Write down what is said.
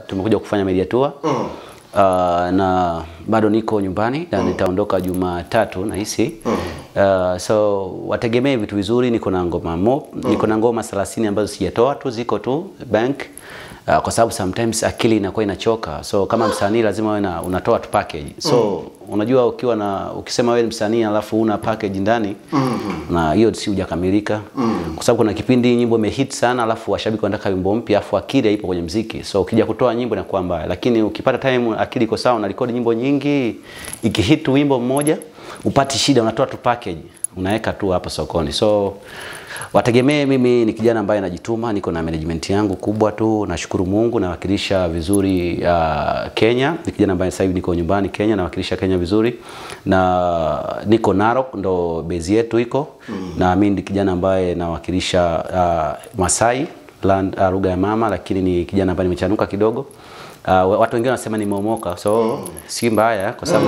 Tumekuja kufanya media tour. Na bado niko nyumbani na nitaondoka Jumatatu nahisi. So wategemee vitu vizuri. Niko na ngoma niko na ngoma 30 ambazo sijatoa tu, ziko tu bank. Kwa sababu sometimes akili inakuwa inachoka. So kama msanii lazima wewe unatoa tu package. So unajua ukiwa na ukisema wewe ni msanii alafu una package ndani na hiyo si hujakamilika. Kwa sababu kuna kipindi nyimbo imehit sana alafu washabiki wanataka wimbo mpya alafu akili haipo kwenye muziki. So ukija kutoa nyimbo inakuwa mbaya. Lakini ukipata time akili iko sawa, unarekodi nyimbo nyingi, ikihit wimbo mmoja upati shida, unatoa tu package, unaweka tu hapa sokoni. So wategemee, mimi ni kijana ambaye najituma, niko na management yangu kubwa tu, nashukuru Mungu nawakilisha vizuri Kenya. Ni kijana ambaye sasa hivi niko nyumbani Kenya, nawakilisha Kenya vizuri na niko Narok ndo base yetu iko. Na mimi ni kijana ambaye nawakilisha Masai land, lugha ya mama, lakini ni kijana ambaye nimechanuka kidogo. Watu wengine wanasema nimeomoka, so si mbaya kwa sababu